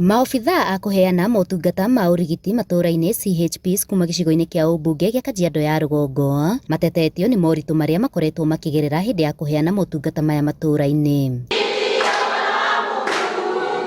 Maobithaa a kũheana motungata ma ũrigiti matũra-inĩ CHPs kuma gĩcigo-inĩ kĩa ũmbunge gĩa Kajiado ya rũgongo matetetio nĩ moritũ marĩa makoretwo makĩgerera hĩndĩ ya kũheana motungata maya matũra-inĩ.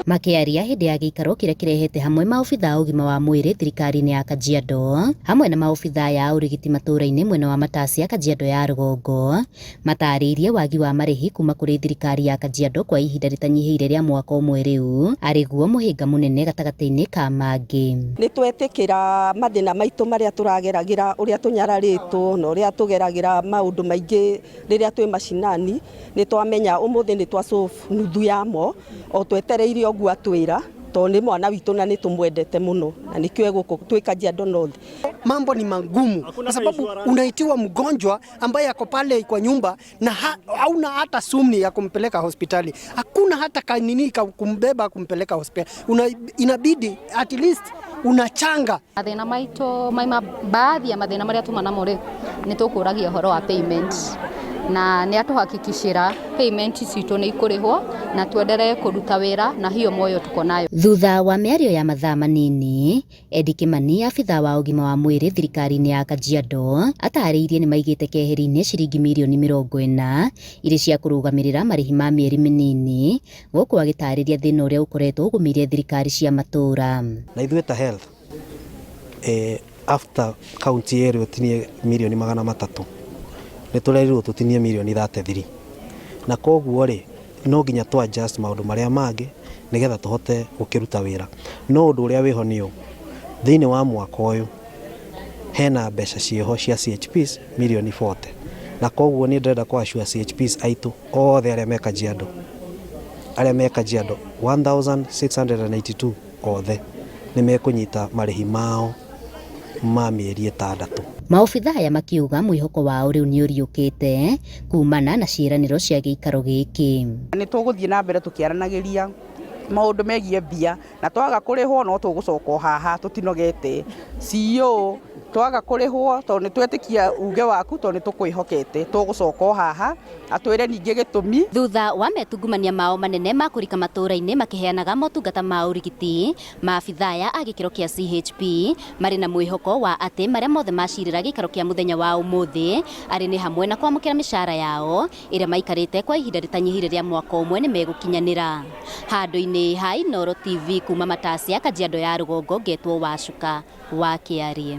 Makĩaria hĩndĩ ya gĩikaro kĩrĩa kĩrehete hamwe maobithaa a ũgima wa mwĩrĩ thirikari-inĩ ya Kajiado hamwe na maobithaa ya ũrigiti matũra-inĩ mwena wa Matasia Kajiado ya rũgongo matarĩirie wagi wa marĩhi kuma kũrĩ thirikari ya Kajiado kwa ihinda rĩtanyihĩire rĩa mwaka ũmwe rĩu arĩ guo mũhĩnga mũnene gatagatĩ-inĩ ka mangĩ. Nĩ twetĩkĩra mathĩna maitũ marĩa tũrageragĩra, ũrĩa tũnyararĩtwo na ũrĩa tũgeragĩra maũndũ maingĩ rĩrĩa twĩ macinani. Nĩ twamenya ũmũthĩ nĩ twa solve nuthu yamo, o twetereire ũguo atwĩra, tondũ nĩ mwana witũ na nĩ tũmwendete mũno na nĩkĩo gũkũ twĩ Kajiado North. Mambo ni magumu kwa sababu unaitiwa mgonjwa ambaye ako pale kwa nyumba na hauna hata sumni ya kumpeleka hospitali, hakuna hata kanini kumbeba kumpeleka hospitali. Inabidi at least unachanga. Mathĩna maitũ maima, baadhi ya mathĩna marĩa tuma namo rĩ, nĩ tũkũragia ũhoro wa payment, na nĩ atũhakikishĩra payment citũ nĩ ikũrĩhwo na tuendelee kũruta wĩra na hiyo moyo tuko nayo. Thutha wa mĩario ya mathaa manini, Eddie Kimani, abithaa wa ũgima wa mwĩrĩ thirikari-inĩ ya Kajiado, atarĩirie nĩ maigĩte keheri-inĩ ciringi mirioni 40 irĩ cia kũrũgamĩrĩra marĩhi ma mĩeri mĩnini, gũkũ agĩtarĩria thĩna ũrĩa ũkoretwo ũgũmĩire thirikari cia matũra. Na ithuĩ ta health, after county ĩrĩ ũtinie mirioni 300, nĩ tũrerirwo tũtinie mirioni 33, na koguo rĩ, no nginya tũ adjust maũndũ marĩa mangĩ nĩgetha tũhote gũkĩruta wĩra. No ũndũ ũrĩa wĩho nĩ ũũ, thĩinĩ wa mwaka ũyũ hena mbeca ciĩho cia CHPs mirioni 40, na koguo niĩ ndĩrenda kũ assure CHPs aitũ othe arĩa me Kajiado, arĩa me Kajiado 1682 othe nĩ mekũnyita marĩhi mao ma mĩeri 6. Maobithaa aya makiuga mwĩhoko wao rĩu nĩ ũriũkĩte kumana na ciĩranĩro cia gĩikaro gĩkĩ. Nĩ tũgũthiĩ na mbere tũkĩaranagĩria maũndũ megiĩ mbia, na twaga kũrĩhwo no tũgũcoka o haha tũtinogete. CEO, twaga kũrĩhwo, tondũ nĩ twetĩkia uge waku, tondũ nĩ tũkwĩhokete, tũgũcoka o haha atwĩre ningĩ gĩtũmi. Thutha wa metungumania mao manene ma kũrika matũra-inĩ makĩheanaga motungata ma ũrigiti, maabithaa aya a gĩkĩro kĩa CHP marĩ na mwĩhoko wa atĩ marĩa mothe macirĩra gĩikaro kĩa mũthenya wa ũmũthĩ arĩ nĩ hamwe na kwamũkĩra mĩcara yao ĩrĩa maikarĩte kwa ihinda rĩtanyihĩire rĩa mwaka ũmwe nĩ megũkinyanĩra. Handũ-inĩ ha Inooro TV kuma Matasia, Kajiado ya rũgongo, ngetwo Wacuka wa Kĩarie.